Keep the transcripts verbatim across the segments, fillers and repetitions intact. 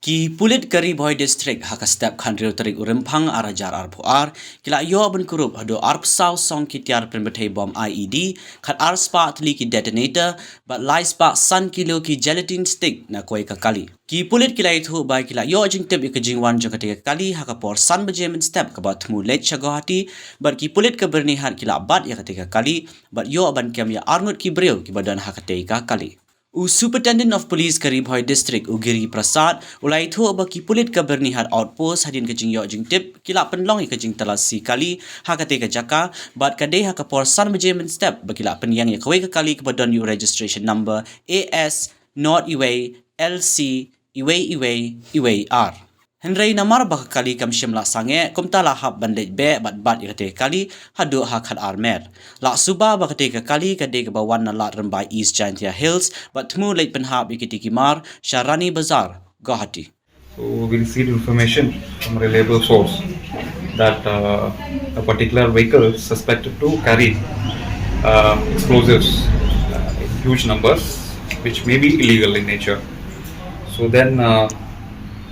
Ki pulit ka Ri Bhoi District ha ka step khathynriew tarik u Rymphang ar hajar arphew ar ki la ïoh ban kurup haduh arphew saw song ki tiar pynbthei bom I E D, khatar spah tylli ki detonator bad lai spah san kilo ki gelatin stick na kawei ka kali. Ki pulit ki la ïathuh ba ki la ïoh jingtip ïa ka jingwan jong katei ka kali ha ka por san baje mynstep kaba thmu leit sha Guwahati, bad ki pulit ka Byrnihat ki la bat ïa katei ka kali bad ïoh ban kem ïa arngut ki briew kiba don ha katei ka kali. U Superintendent of Police ka Ri Bhoi District, u Giri Prasad, u la ïathuh ba ki pulit ka Byrnihat Outpost hadien ka jingïoh jingtip ki la pynlong ïa ka jingtalasi kali ha katei ka jaka, bad ka dei ha ka por san baje mynstep ba ki la pynïeng ïa kawei ka kali kaba don ïa u registration number A S not iwei L C iwei iwei iwei ar. Hynrei namar ba ka kali kam shym la sangeh, kumta la hap ban leit beh bad bat ïa katei ka kali haduh ha khatar mer. La suba ba katei ka kali ka dei kaba wan na Lad Rymbai, East Jaintia Hills, bad thmu leit pynhap ïa kitei ki mar sha Rani Bazar, Guwahati. So we received information from a reliable source that uh, a particular vehicle suspected to carry uh, explosives uh, in huge numbers, which may be illegal in nature. So then uh,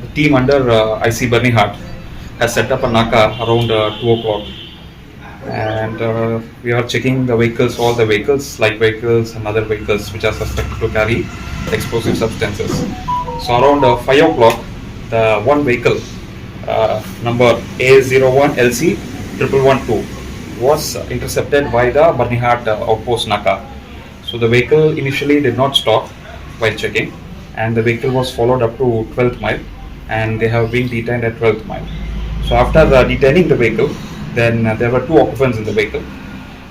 the team under uh, I C Byrnihat has set up a naka around uh, two o'clock, and uh, we are checking the vehicles, all the vehicles, light vehicles and other vehicles which are suspected to carry explosive substances. So around uh, five o'clock, the one vehicle, uh, number A zero one L C triple one two, was intercepted by the Byrnihat uh, outpost naka. So the vehicle initially did not stop while checking, and the vehicle was followed up to twelfth mile, and they have been detained at twelfth mile. So after uh, detaining the vehicle, then uh, there were two occupants in the vehicle.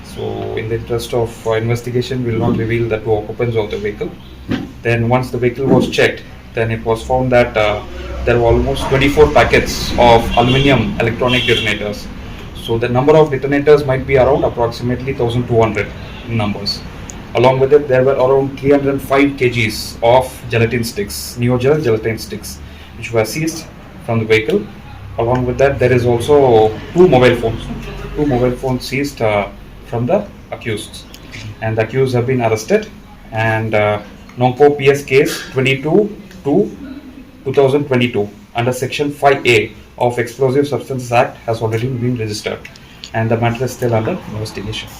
So in the interest of uh, investigation, we will not reveal the two occupants of the vehicle. Then once the vehicle was checked, then it was found that uh, there were almost twenty-four packets of aluminium electronic detonators. So the number of detonators might be around approximately one thousand two hundred in numbers. Along with it, there were around three hundred five kgs of gelatin sticks, Neo Gel gelatin sticks, which were seized from the vehicle. Along with that, there is also two mobile phones, two mobile phones seized uh, from the accused, and the accused have been arrested. And uh, Nongpoh P S case twenty-two two two thousand twenty-two under Section five A of Explosive Substances Act has already been registered, and the matter is still under investigation.